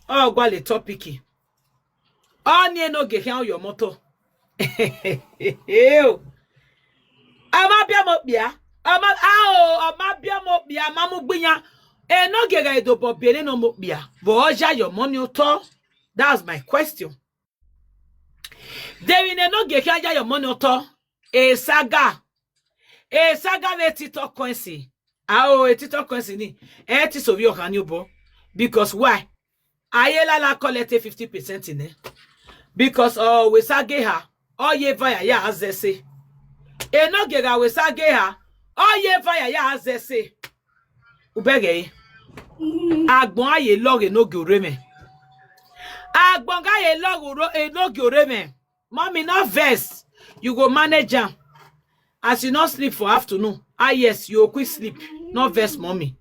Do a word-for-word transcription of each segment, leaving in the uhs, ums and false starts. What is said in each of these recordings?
Ọ gwale topic. Ọ ni enoge hia your motor. Ew. Ama bia mo bia. Ama ao, ama bia mo bia, ama mu gbinya. Enoge ga edo bo bele no mo bia. But oja your money oto. That's my question. David enoge hia ja your money oto. E saga. E saga ve TikTok currency. Ao, e TikTok currency ni. E ti so vi o kan ni obo. Because why? Aye la la collect fifty percent in it. Because oh, we sage ha. Oh, ye vaya ya azese. Enoge ga we sage ha. Oh, ye vaya ya azese. Ubege. Agbon aye loge no gi ore me. Agbon ga ye loge oro, enoge ore me. Mommy, no vex. You go manage am. As you no sleep for afternoon. Ah, yes, you go quick sleep. No vex, mommy.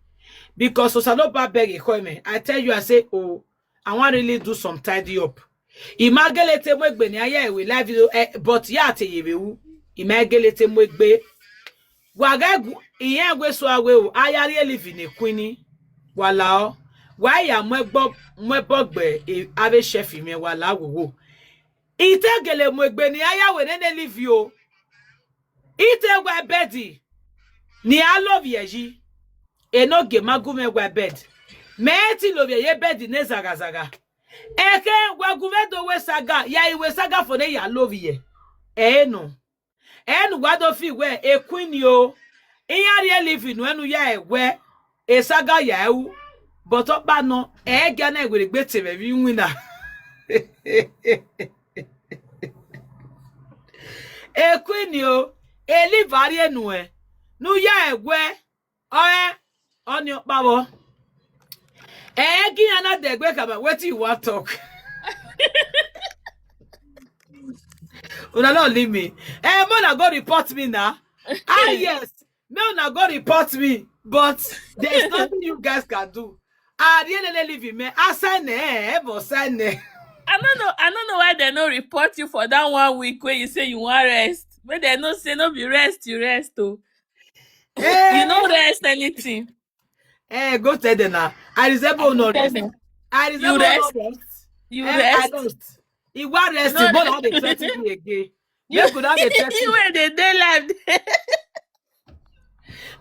Because Osaloba beg a call me. I tell you, I say, oh, I want really do some tidy up. Imagelete mwegbe ni aya ewe live video, eh, but ya te yewe u. Imagelete mwegbe. Wagegu, iye gwe so awe o. Aya ri e live in a queenie. Wala o. Wa ya mwegbo, mwebogbe, e, ave chef me wala wo wo. Ite gele mwegbe ni aya we nene live yo. Ite gwa bed. Ni a love ye ji. Enoge magume gwa bed. Me ti love ye bed ne zaga zaga. Eke gwa gume do we saga. Ya iwe saga for ne ya love ye. Eh no. En gwa do fi we e queen yo. Iya ri e live nu enu ya e we. E saga ya e u. But opa no. E ga na e were gbe te me vi wina. E queen yo. E live ari enu e. Nu ya e we. Oe. Oni opa wo. E gi ya na de gbe kaba. Wetin you wan talk? Una no leave me. Eh, mo na go report me now. Ah, yes. Me una go report me. But there's nothing you guys can do. I really live in me. I sign eh, but sign eh. I don't know. I don't know why they no report you for that one week where you say you want rest. But they no say no be rest, you rest oh. You no rest anything. Eh, go tell them now. I resemble no rest. I resemble no rest. You rest. Iwa rest. You no dey threaten me again. You could have a threaten. Where they dey live.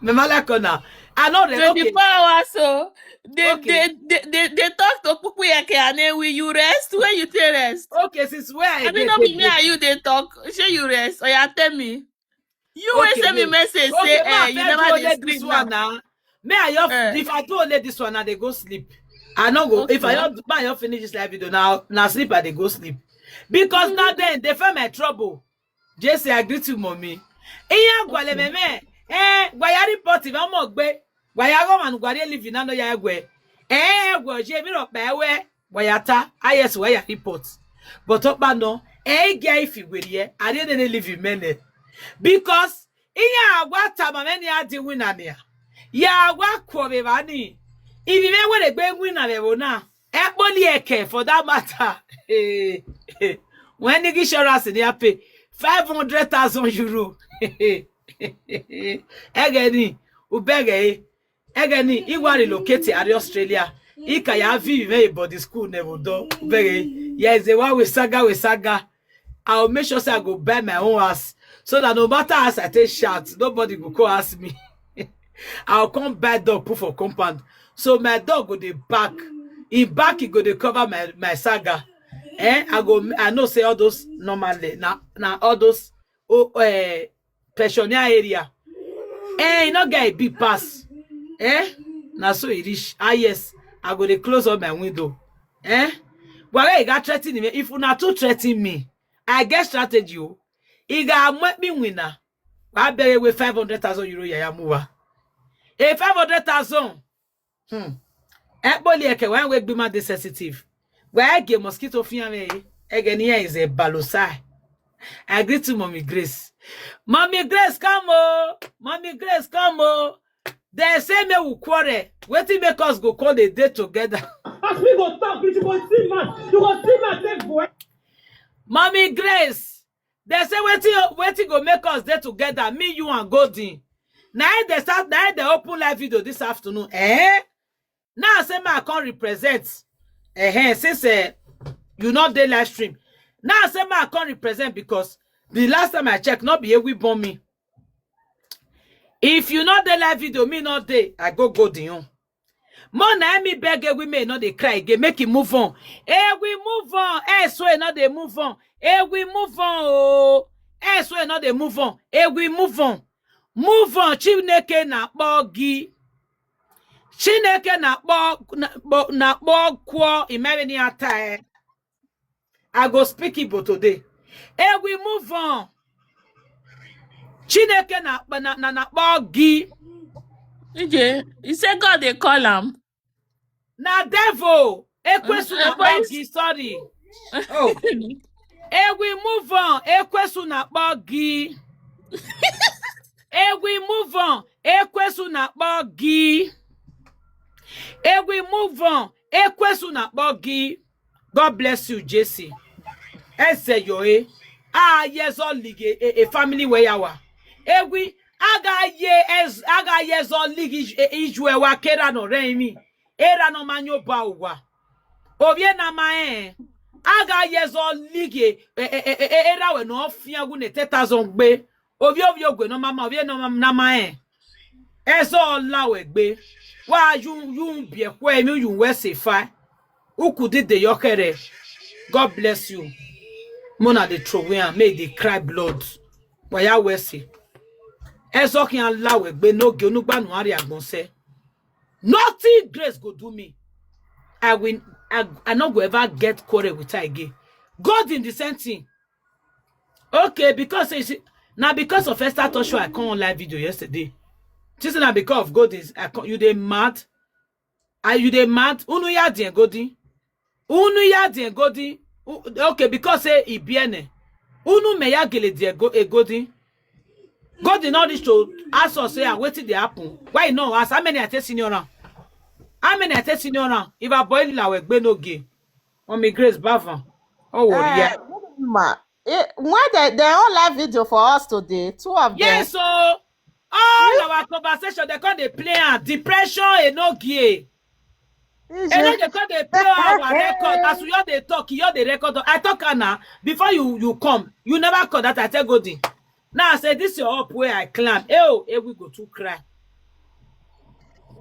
Me mala kona. I know they okay. Twenty-four hours so they Okay. they they they they talk to Puku Yeke and then will you rest? Where you take rest? Okay, since where I I mean, not be me and you they talk. Shey you rest? Or you tell me? You will Okay, send me wait. message Okay, say, ma, eh, if you I never do dey only this sleep one now. Now. Me, I just, Eh. If I do only this one, now they go sleep. I no go. If I Okay. don't, ma, I don't finish this live video now. Now sleep, I they go sleep. Because now then they find my trouble. Jesse, I greet you, mommy. Iya gwale meme. Eh, gwaya report if I'm gbe. Gwaya go man gwari live in no ya gwe. Eh, gwe je mi ro pe we. Gwaya ta. Ah, yes, gwaya report. But up no. Eh, gay if you were here. I didn't live in many. Because iya agwa tama many a di win ania. Ya agwa kwo be bani. If you were a gbe win a be na. Ekpoli eke for that matter. Eh, eh. When the insurance in here pay five hundred thousand euro. Egeni, ubege, eh. Egeni, he will relocate to Australia. He can have him very body school never do. Ubege, yeah, is the one with saga, with saga. I'll make sure say I go buy my own house. So that no matter as I take shots, nobody go come ask me. I'll come buy dog put for compound. So my dog go dey back. In back, he go dey cover my, my saga. Eh, I go, I know say all those normally. Now, now all those, oh, eh, pensioner area. Eh, you no get a big pass. Eh, now so it is. Ah, yes, I go dey close up my window. Eh, well, you got threatening me. If you not too threaten me, I get strategy. Oh. He got make me winner. I bury with five hundred thousand euro. Yeah, move. A five hundred thousand. Hmm. Ekpoli eke when we be my sensitive. Where I get mosquito fear me. Again, here is a balosai. I agree to Mommy Grace. Mommy Grace, come oh. Mommy Grace, come oh. They say me will quarrel. Wetin make us go call a day together. As we go talk, you go see man. You go see man take boy. Mommy Grace, they say wetin wetin go make us dey together, me, you and Golden. Na im dey start, na im dey open live video this afternoon. Eh? Now say me I come represent. Eh, since uh, you not dey live stream. Now I say ma come represent because the last time I check, not be we born me. If you not dey live video, me not dey, I go go the own. More na me beg we may not dey cry again, make it move on. Eh, we move on. Eh, so e not dey move on. Eh, we move on. Oh, eh, so e not dey move on. Eh, we move on. Move on. Chineke na-akpọ gị. Chineke na-akpọ na-akpọ kwuo imere ni ata. I go speak Igbo today. Eh, we move on. Chineke na na na na-akpọ gị. Ije, you say God dey call am. Na devil. Ekwesu na-akpọ gị, sorry. Oh. Eh, we move on. Ekwesu na-akpọ gị. Eh, we move on. Ekwesu na-akpọ gị. Eh, we move on. Ekwesu na-akpọ gị. God bless you, Jesse. Eze yoe. Ah, yes, all league a, a family where you are. Eh, we aga ye as aga yes all league ijue wa kera no remi. Era no manyo ba uwa. Ovie na ma eh. Aga yes all league era we no fia gu ne teta zon gbe. Ovie ovie ogwe no mama ovie no na ma eh. Eso la we gbe. Wa yu yu bi e kwe mi yu we se fa. Uku did the yokere. God bless you. Mona dey throw away and make dey cry blood. Waya we se. Eso ki an la we gbe no ge onugba nu ari agbon se. Nothing grace go do me. I will I, I not go ever get quarrel with her again. God in the same thing. Okay, because say she now because of Esther Tosho, I come on live video yesterday. She said that because of God is I come, you dey mad. Are you dey mad? Unu ya di egodi. Unu ya di egodi. U- Okay, because say ibiene. Unu me ya gele di ego- egodi. God did not reach to ask us say ah, wetin dey happen. Why you no ask? How many I take senior round? How many I take senior round? If I boil la we gbe no gay. On me grace bavan. Oh, yeah. Ma, eh, why they they all live video for us today? Two of them. Yes, so all our conversation they call dey play am depression e no gay. E no dey call dey play our record as we all dey talk, you all dey record. I talk am na before you you come, you never call that I tell Godin. Now I say this your up where I climb. Eh oh, eh we go to cry.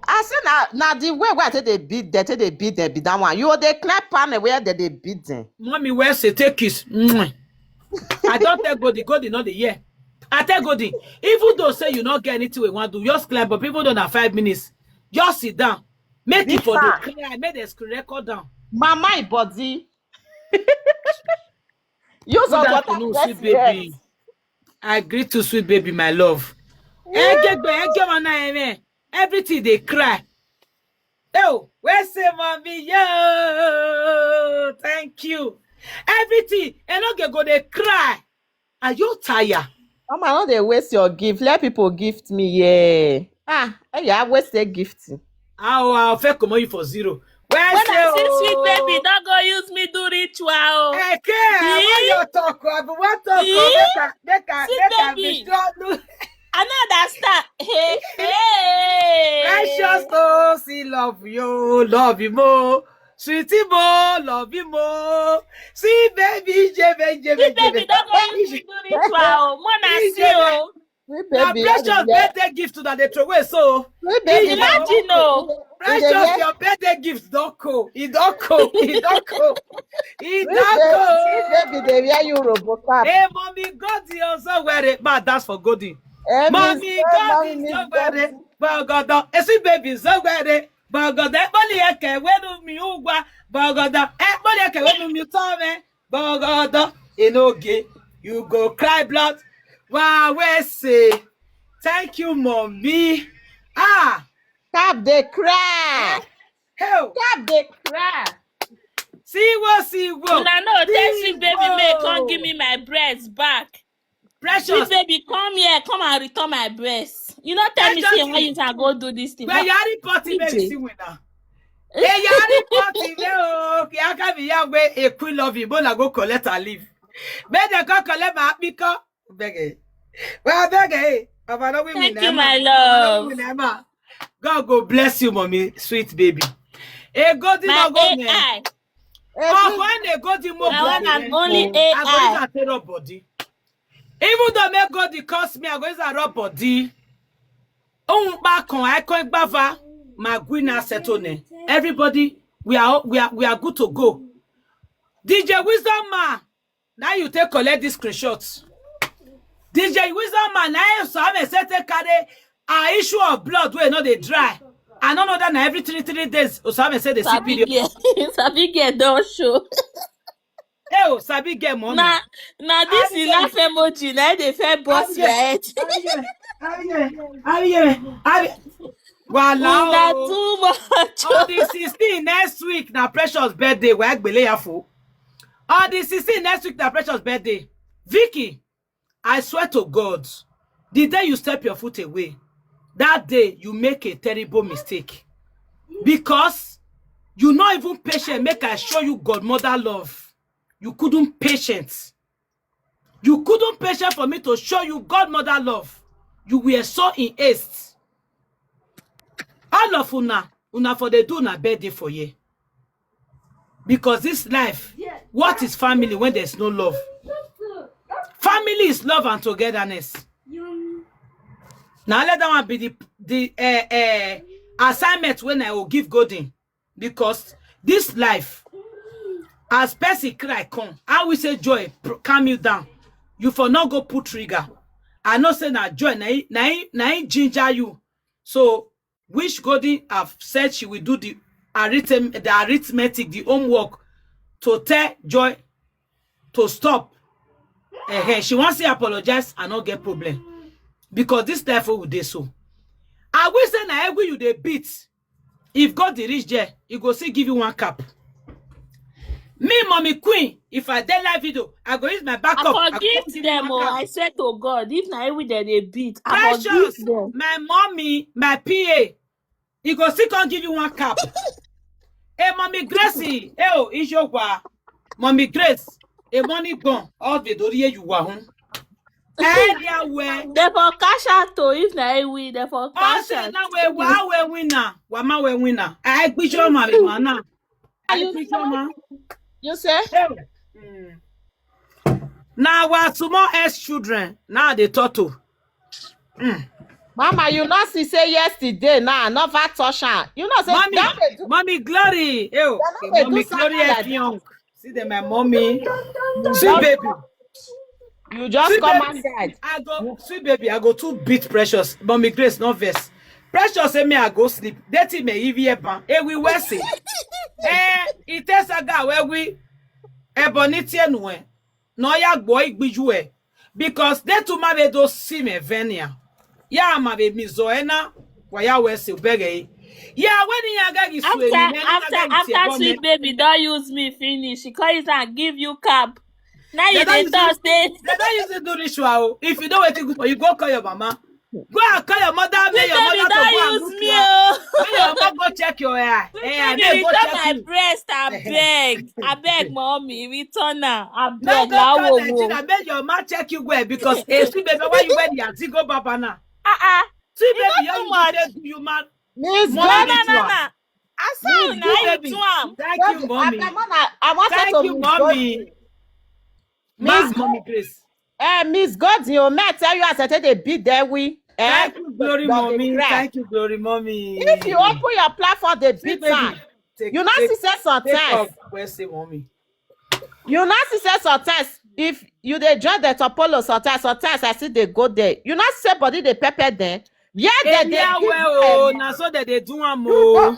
I say na na the way where they dey beat them, they dey beat them, be that one. You dey clap panel where they dey beat them. Mommy, where say take kiss? Mwah. I don't tell Godin, Godin not the year. I tell Godin, even though say you not get anything we want to, just climb up. Even though na five minutes, just sit down. Make it for the Bitter. Cry, make the screen record down. Mama, e body. Use Good our water afternoon, press sweet baby. Yes. I greet you, sweet baby, my love. Egegbe, egema na eme. Everything they cry. Oh, where say mommy yo? Thank you. Everything. And okay, go they cry. Are you tired? Mama, no dey waste your gift. Let people gift me, yeah. Ah, eh, yeah, waste the gift. How I'll fake come you for zero. Where When say I see sweet oh? Baby, don't go use me do ritual. Eke, what See? You talk? I be what talk? See? Make I make I Sweet make I baby. be strong. I no understand. Hey, hey. Precious oh, see love you, love you more. Sweetie more, love you more. See baby, jebe, jebe, Sweet Baby, jebe. don't go use me do ritual. Mona see o. Sweet Na baby, how Precious the year- birthday gift that they throw away so. Sweet baby, how the Imagine o. year- the Precious, year- your birthday gift don't go. It don't go. It don't go. It Sweet don't baby, go. Sweet baby, they wear you Robocop. Hey, mommy, God is also wearing. Man, that's for Godin. Eh, Mommy, Mister God Mommy, is Miss so wearing. Bogodo. Esi baby so wearing. Bogodo. Ekpoli eke wenu mi ugwa. Bogodo. Ekpoli eke wenu mi tome. Bogodo. Enoge. You go cry blood. Wow, we say. Thank you, mommy. Ah. Cap dey cry. Hell. Cap dey cry. See what, see what. Una no tell Sweet Baby make come Whoa. Give me my breast back. Sweet Precious. Baby, come here, come and return my breast. You no tell me Precious. Say why you can go do this thing. Where you are reporting me Ije. See winner. Hey, you are reporting me. Oh, okay. I can't be here where a queen love you. But I go collect and leave. Make them go collect my because beg it. Well, beg it. Papa, no win Thank win, you, Emma. My Papa, no love. Win, Emma. God go bless you, mommy, sweet baby. A golden My ogo man. A I. Ọkọ ẹ na-egodi m My one and only I go use A I. am take rub body. Even though make God dey curse me, I go use am rub body. Ohun pa kan, I can gbava, my queen na settle ne. Everybody, we are we are we are good to go. D J Wisdom Man, now you take collect this screenshot. D J Wisdom Man, now Osame say take carry our issue of blood wey no dey dry. I no know that na every three three days Osame say dey see Sabi period. girl, Sabi girl don show. Hey, oh, sabi get money. Na na this Abi- laugh emoji na dey fair boss Abi- your head. Abi- Abi- Abi- Wala Una o. too much. On the sixteen next week na Precious birthday. We agbele ya fo. On the sixteen next week na Precious birthday. Vicky, I swear to God, the day you step your foot away, that day you make a terrible mistake. Because you not even patient. Make I show you godmother love. You couldn't patient. You couldn't patient for me to show you godmother love. You were so in haste. All of una, una for dey do una birthday for here. Because this life, what is family when there's no love? Family is love and togetherness. Now let that one be the the uh, uh, assignment when I will give Golden, because this life, as person cry come, I will say, "Joy, pr- calm you down. You for not go put trigger." I know say na joy na him- na him- na him ginger you. So which Golden have said she will do the arithmetic, the arithmetic, the homework to tell Joy to stop. Eh, she wants to apologize and not get problem, because this life will dey so. I wish say na every you dey beat. If God dey reach there, he go still give you one cap. Me, mommy queen, if I dey live video, I go use my backup. I I go forgive give you them. one Oh, cap. I swear to God, if na every day they beat, I Precious, forgive them. My mommy, my P A, he go still come give you one cap. Hey, mommy Gracie, hey, oh, Ijogwa, mommy Grace, hey, money gone, all the doriye you were home. Hey, there were. They for cash out to if na every they for All cash say out. Now we wa we winner, wa ma we winner. I gbijoma be man now. I You- gbijoma. You say? Hey. Mm. Now our small S children now they talk to. Mama, you not see say yesterday now, never touch her. You know say Mommy, that they do, mommy Glory. Ew. They no dey Mommy do something Glory like is young. See them, my mommy. See baby. you just See come baby. and guide. I go see baby. I go too beat Precious. Mommy Grace no vex. Precious say me I go sleep. They think me even ban. Eh, we were see. Eh, it is a guy where we. Eh, bonitienue. No ya boy gbiju eh. Because they too ma be do see me venia. Ya ma be mizoena. Wa ya we see bege. Ya when ya ga gi After after after sweet baby don't use me finish. She call it and give you cap. Now you They don't dey use talk it- say They don't use it do ritual. If you don't wait good for you, go call your mama. Go and call your mother. May sweet your baby mother to go and don't use look me. you. Oh. May your mother go check your hair. Sweet Eh, baby, may go return check my you. Breast, I beg, I beg, mommy, return her, I No, beg. go Lawo call wo. Nigeria. Make your man check you well because a sweet baby. Why you wear the Azigo Baba now? Ah ah. Sweet It's baby, not you too much. you take do you man. Miss Mommy, No Godwin, no no Godwin. no. I saw Miss you now. You Baby. do am. Thank Godwin, you, mommy. Abeg, Mama, I want Thank to you, Miss mommy. Godwin. Ma, Miss mommy Grace. Eh, Miss Godwin, oh, may I tell you as I take dey beat there we. Eh? Thank you, glory Don dey mommy. cry. Thank you, glory mommy. If you open your platform, they Sweet beat her. baby, take, You know, take, she said take sometimes. Up. Where's the mommy? You know, she said sometimes. If you dey join the Topolo sometimes, sometimes I see they go there. You know, say body they pepper them. Yeah, they they Area give well, oh, her a na man. So that they do one You more. go,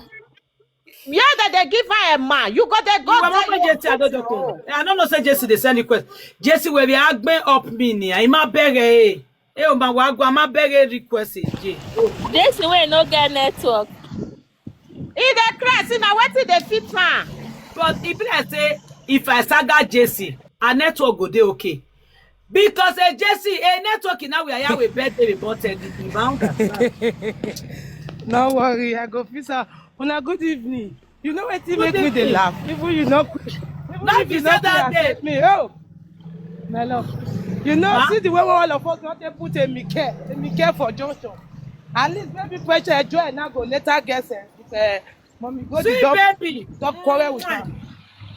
yeah, that they give her a man. You go, they go You are there. not J T, I don't know. I don't know say J C they send request. J C will be agbe up me ni. I ma beg eh. Eh, o ma wa gwa ma beg eh request eh. J. This way no get network. He dey cry, see now wetin dey fit am. But if I say if I saga J C, our network go dey okay. Because a J C, a network in our area we bet they report the amount. No worry, I go fix am. Una good evening. You know wetin Good make me dey evening. Laugh? Even you no quick. Even Laugh if you is no not that quick accept day. Me, oh, my love. You know, Huh? See the way all of us want to put a Mike, a Mike for junction. At least maybe pressure joy now go later get sense. If uh, mommy go the Sweet dog, baby. Dog quarrel with Mwah. Her.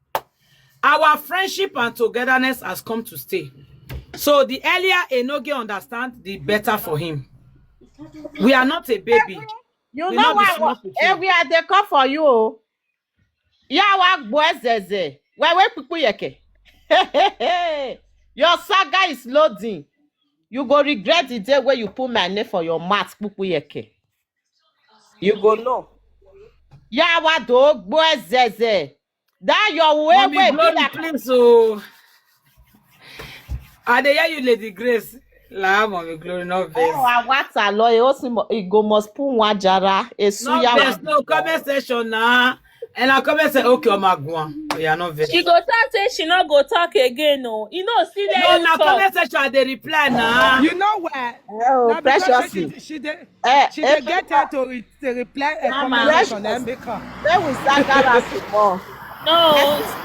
Our friendship and togetherness has come to stay. So the earlier Enoge understand, the better for him. We are not a baby. You We know not be why? small pikin. Every day come for you. Oh. Yawa gbozeze. Where where people yeke? Your saga is loading. You go regret the day where you put my name for your mouth, pupu yeke. You go know. Yawa do gbozeze. That your way Mommy way be Glory, like please. Oh, I dey hear you, Lady Grace. La, Mommy Glory, not vex. Oh, I want a lawyer. Osi mo- e go must put one jara. Esu No yawa. vex, no comment section now. And I comment say, okay, Omagwan. Oh, yeah, not vex. She go talk say she no go talk again. No, you know, see No, there na talk. Comment section I dey reply now. You know where? Oh, Na because say preciously. she, she dey Eh, she eh, dey get her to, re- to reply a Mama. Comment section. Then because Then we sagara small. No,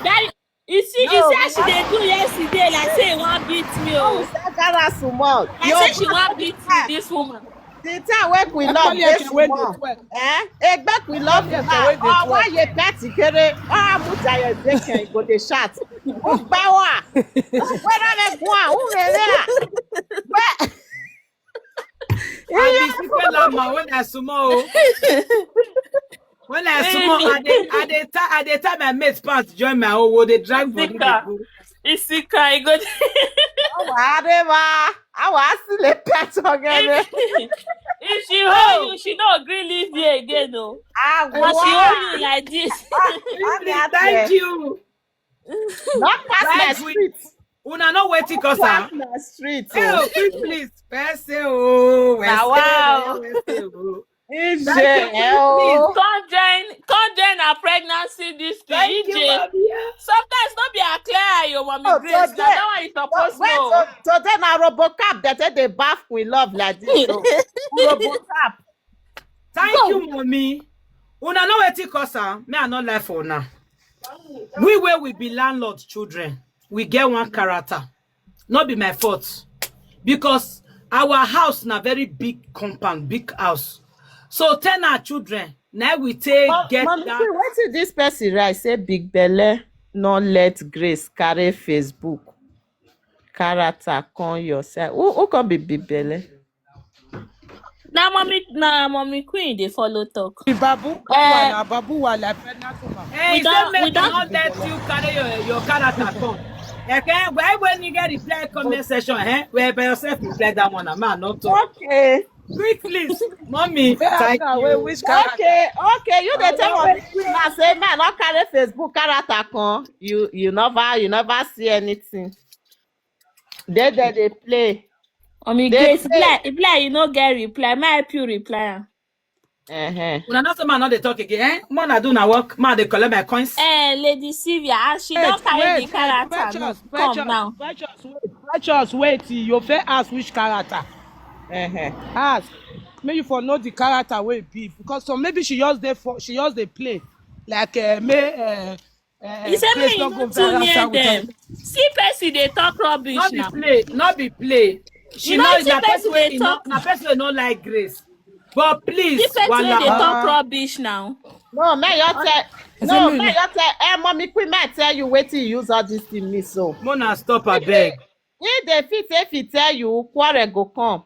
that you see, you No, see how she dey do yesterday, like say you wan beat me. Oh, we Oh, sagara small. like say she wan beat me. This woman. The time wey we love Actually, I this can wait the small. twelve. Eh? Egbe we love Yes, that. wait the Oh, why twelve. You bet kere? Oh, muta ye deke go dey shout. Ugbawa. Where are they go? Who dey there? Where? I be super lama when I sumo. Oh. When I sumo, I dey I dey tie I dey tie my mate pants join my own. Wo dey drag body dey Sika. Go. Isika, you go. Awa, awa, awa, asile pet ogene. If she hold you, she no gree leave you again o. As she Awa, hold you like this. Please, thank you. not pass my Guys, we- street. Una know wetin cause Pass am. My street. Hey, oh, Oh. quick, please. Person, oh, Na wow. Person, oh. Ije, Thank you, eh, oh. Come join, come join our pregnancy this thing. Thank you, Ije. Mami. Yeah. Sometimes no be our clear eye, your mommy Oh, Grace. today- Na that one you suppose Wait, know. so, today na Robocop that they dey baff with love like this. So. Robocop. Thank you, Mommy. Una know wetin cause am? Me, I no lie for una. We wey we be landlord children, we get one character. No be my fault. Because our house na very big compound, big house. So ten our children, now we take Mo- get Mommy, that. see, wetin this person write say big belle no let Grace carry Facebook character come your side. Who, who come be big belle? Na mommy, na mommy queen dey follow talk. The babu, Eh, na babu wa like pregnant woman. Hey, We say don- make we you don- not let you carry your, your character come. Okay, why when you get reply comment section, eh? Where by yourself reply that one, man, not talk. Okay. Quickly, Mommy, Where thank I go, you. Which character? Okay, okay, you dey tell Mommy, me now say man no carry Facebook character come. You you never you never see anything. They they dey play. Mommy They Grace, play. reply, reply, you no get reply. My help you reply am. Uh-huh. Una know say man no dey talk again, eh? Man, I do na work. Man, they collect my coins. Eh, Lady Sylvia, as she Wait, don carry wait, the character Precious, now. Come Precious, now. Precious, wait, Precious, wait. You fit ask which character. Uh-huh. Ask. Make you for know the character wey e be, because some maybe she just dey for she just dey play like uh, may uh, uh, He said Grace me no you go no too viral near after with them. her. See person dey talk rubbish Not be now. Play, not be play. She You know, knows see that person person wey dey e not, talk. Na person wey no like Grace. But please, See person wey dey Wala, talk Uh, rubbish now. No, may you tell I no, say may me. You tell eh, Mommy Queen, may I tell you wetin you use all this thing me so. Mona, stop, I beg. If they fit, if he tell you, quarrel go come.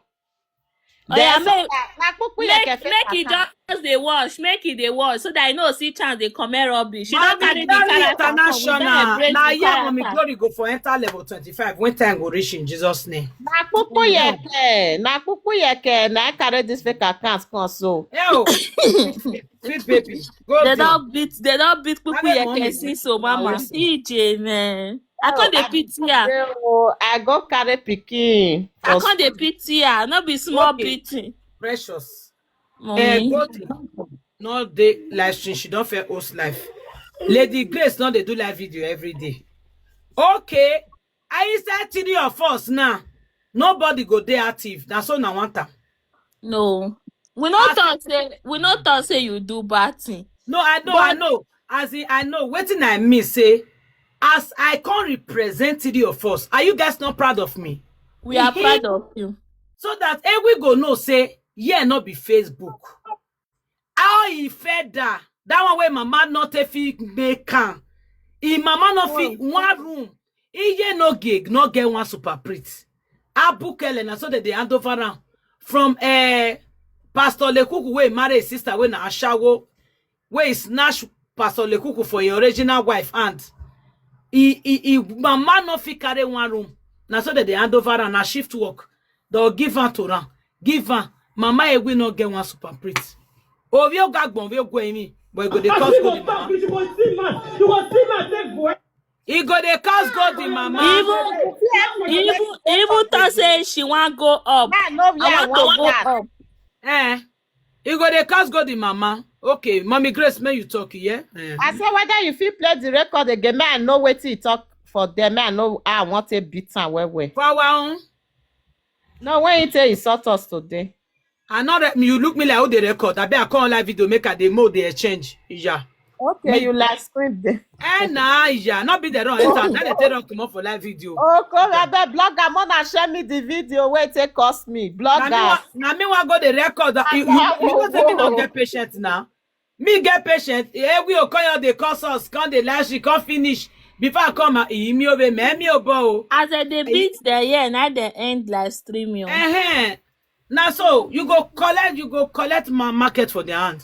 Oh yeah, Then so make na na pupu make yeke make e attack. Just dey watch, make e dey watch, so that I know see chance dey come rubbish. She don Mommy carry the Glory character come, we don International. embrace Na the here Mommy character. Glory go for enter level twenty-five when time go reach in Jesus' name. Na pupu yeke, na pupu yeke, na I carry this fake account come so. Yo, sweet baby, go They there. Don't beat, they don't beat pupu Abeg, yeke Mommy, since so, na mama. wetin? E J, man. I Oh, can't dey I pity her. Oh, I go carry pikin. I for can't dey school. Pity her. Not be small Okay, pity. Precious. Eh, Mommy. Golden. No dey live stream. She don fair host live. Lady Grace no dey do live video every day. Okay. I inside three of us now. Nobody go dey active. That's all I want am. No. We no talk say we no talk say you do bad thing. No, I know, I But know. As in, I know. Wetin I mean say, as I can't represent three of us, are you guys not proud of me? We are proud of you. So that every go know say, yeah, not be Facebook. How he fed that? That one where mama not a fit make am. Him mama not fit one room. He no gig, no get one super prit. Abukele na so that they hand over am from uh, Pastor Lekuku wey marry his sister wey na ashawo, wey snatch Pastor Lekuku for your original wife hand. He, he, he mama no fit carry one room. Na so that they hand over am, na shift work. They'll give am to am. Give am. Mama Ewi no get one super prit. Ovio gagbon ovio go emi, but e go dey cause go the mama. You go see man. You go see man take boy. E go dey cause go the mama. Even even even talk say she wan go up. Man, no, we I are want to one go that. Up. Eh. E go dey cause go the mama. Okay, Mommy Grace, may you talk, yeah? Eh. I say whether you fit play the record again, man, no wait till you talk for them. Man, no, I want to beat am well well. For our own. No, when you tell insult us today. I know that you look me like who dey record. I be I call live video make I dey mode dey exchange. Yeah. Okay, Me. You live stream there. Eh, nah, yeah. Not be the wrong enter. Then they take wrong come up for live video. Oh, come abeg blogger, mona share me the video wey take cost me. Na me Blogger. wa- na me wan go the record. You, you, you know say me no get patient now. Me get patient. Eh, we o come dey cause us, come dey lash, come finish. Before I come, ah, eh, me o be me, me o bo. As I dey beat the year, na the end live stream you. Eh, now so you go collect, you go collect my market for their hand.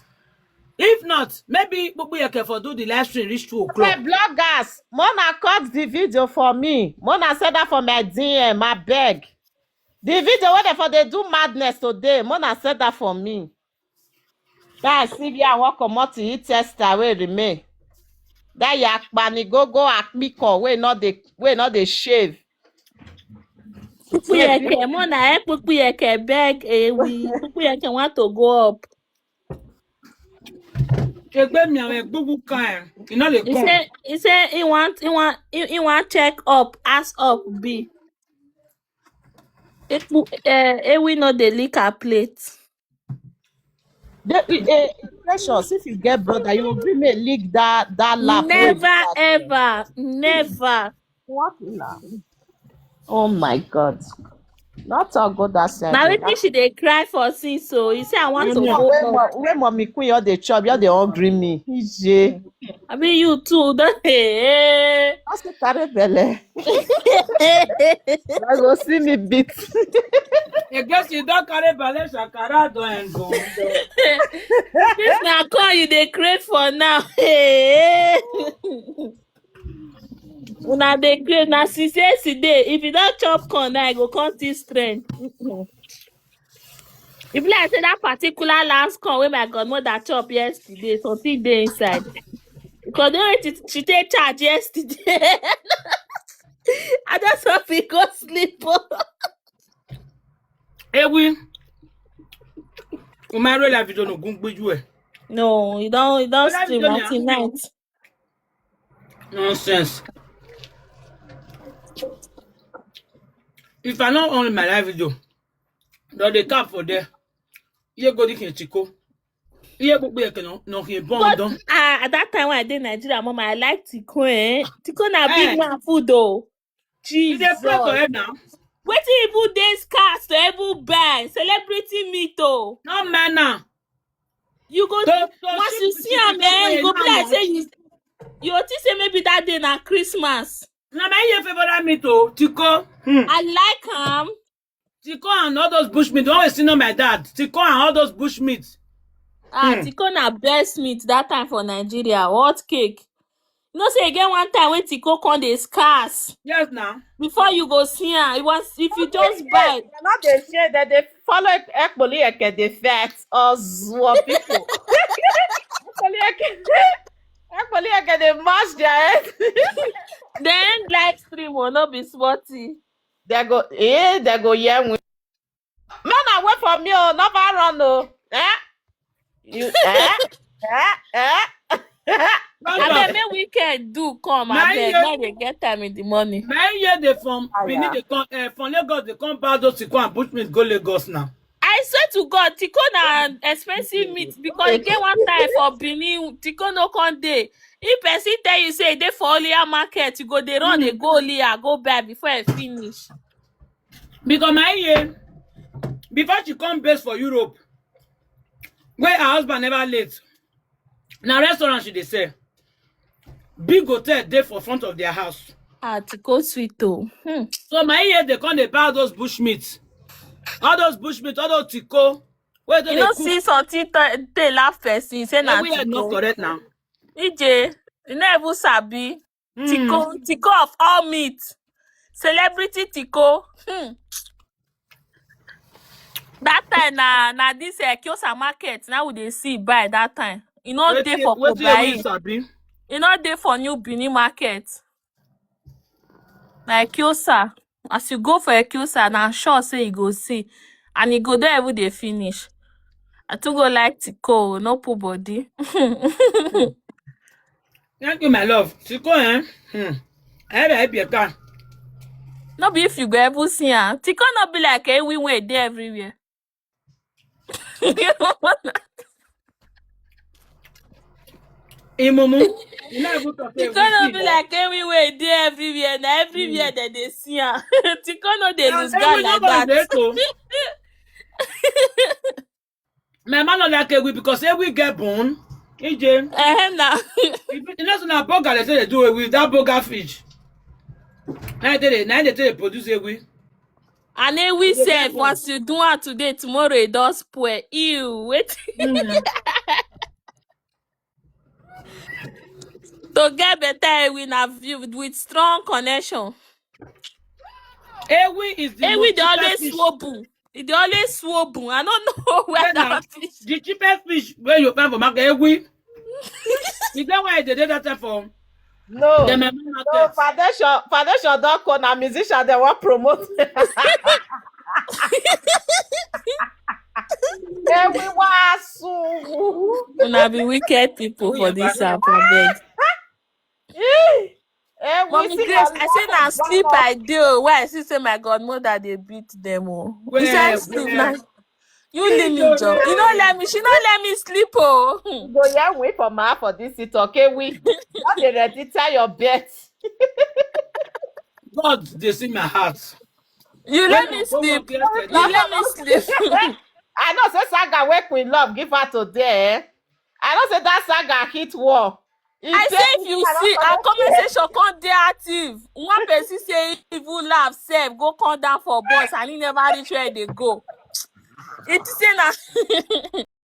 If not, maybe Kpukpuyeke for do the live stream reach two o'clock. Bloggers, Mona cut the video for me. Mona said that for my D M, I beg. The video where they for they do madness today, Mona said that for me. That Sylvia walk comot to eat tester wey remain. That yakpani go go akpiko wey not dey wey not dey shave. Kpukpuyeke, Mona, eh, Kpukpuyeke beg Ewi. Kpukpuyeke want to go up. Egbe mi àwọn egbugbu kan ẹ̀, iná lè He kàn. say he say he want he want he, he want check up, ass up be. It, uh, Ewi no dey lick her plate. The eh, precious, if you get brother, you will be me lick that that lap. Wey Never be that thing. Ever, never. What now? Oh my God. Not all go that side. Now o. wetin she dey cry for since, so he say I want to Mm. go When up. mo- when mommy queen all the chop, all the hungry me. Ije. I mean you too, don't hey. I say carry belle. I go see me beat. Egbe she don carry belle shakara don end o. This na corn you dey crave for now. Hey. Una dey crave na since yesterday. If you don chop corn now, you go come see strength. Mm-mm. If like say that particular last corn wey my godmother chop yesterday, something dey inside. Because the way she, she take charge yesterday, I just hope he go sleep. Ewi, o máa ń rẹ́lá video no gún gbójú ẹ̀. No, you don't you don't Whether stream video ni until night. Nonsense. If I no on my live video, don dey cap for there. Iye go di kin chiko. Iye gbogbo yẹ kẹ̀nà nà kí n bọ́ But ọdún. uh, at that time when I dey Nigeria, mama, I like Tiko. Eh? Tiko na big Eh. Man food though. You dey pray for Jesus. Her now. Wetin even dey scarce to even buy celebrity meat o. No man now. You go To- to once ship- you see ship am, it eh, you go away be like now. Say you you go think say maybe that day na Christmas. Na my year favorite meat o. Tiko. Hmm. I like am. Tiko and all those bush meat. Always see no my dad. Tiko and all those bush meat. Ah, Hmm. Tiko na best meat that time for Nigeria. Hot cake. You know say e get one time when Tiko come dey scarce. Yes now. Before you go see am, it was if you just buy. Dem no dey share, dem dey follow Ekpoli Eke dey fight. Ozuo people. Ekpoli Eke, Ekpoli Eke dey mash their head. Then live stream will not be sporty. Dem go, eh, dem go hear me. Man, away from me, oh, never run, oh. Eh? You, eh? Eh? Eh? Abeg, make weekend do come. My Abeg, year- make they get time in the morning. My year they from Ah, Benin yeah. They come uh, from Lagos they come buy those Tiko and bush meat go Lagos now. I swear to God, Tiko na expensive meat because e get one time for Benin, Tiko no come dey. If person tell you say e dey for Olia market, you go dey run dey go Olia go buy before e finish. Because my year before she come base for Europe, where her husband never late, na restaurant she dey sell. Big hotel dey for front of their house. Ah, Tiko sweet o. Hmm. So my year they come dey buy those bush meat, all those bush meat, all those Tiko. Where they You no cook. See something t- take laugh person say na Everywhere not Tiko. Correct now. Ije, you no even sabi. Hmm. Tiko, Tiko of all meat. Celebrity Tiko. Hmm. That time na na this uh, Kiosa market now we dey see buy that time. E no dey Wetin for wetin Ewi Kobayi. Sabi? E no dey for New Benin market. Na Kiosa. As you go for Kiosa, na sure say you go see. And e go there every day finish. I too go like Tiko, no put body. Thank you, my love. Tiko, eh? Hmm. I have a happy car. No be if you go ever see am. Tiko no be like Ewi wey dey everywhere. Imomu. You know, I go talk Tiko no be like Ewi wey dey everywhere. Na everywhere that they see am. Tiko no dey lose guard like that. My man not like Ewi because Ewi get born. E J. Eh, na. You know, so na burger they say they do it with that burger fish. Now they now they say they produce Ewi. And then we say once you do am today, tomorrow it does spoil. Ew, wait. Mm. To get better Ewi na view with strong connection. Ewi is the Ewi most dey always cheapest fish. Swobu. E dey always Swobu. I don't know where Then na that fish. The cheapest fish where you find for market, Ewi. You get why they did that time for No. the No, market. foundation, foundation don come na musician dem wan promote. Ewi wasu. Una be wicked people for this app, abeg. Ewi Mommy see Grace, your I say na life sleep don I dey o. Why I see say my godmother dey beat them o. Where, Besides sleep where? na you leave me, Joe. You no let me. She no let me sleep o. Hmm. Go hear we for ma for this it okay we. Not dey ready tie your bet. God, they see my heart. You let When me I go sleep. work yesterday, You let me sleep. I know say saga wey Queen Love give her today. Eh? I know say that saga hit wall. It I say say if you I see don't our know. Comment section come dey active. One person say evil laugh sef go come down for bus and he never reach where they go. It say na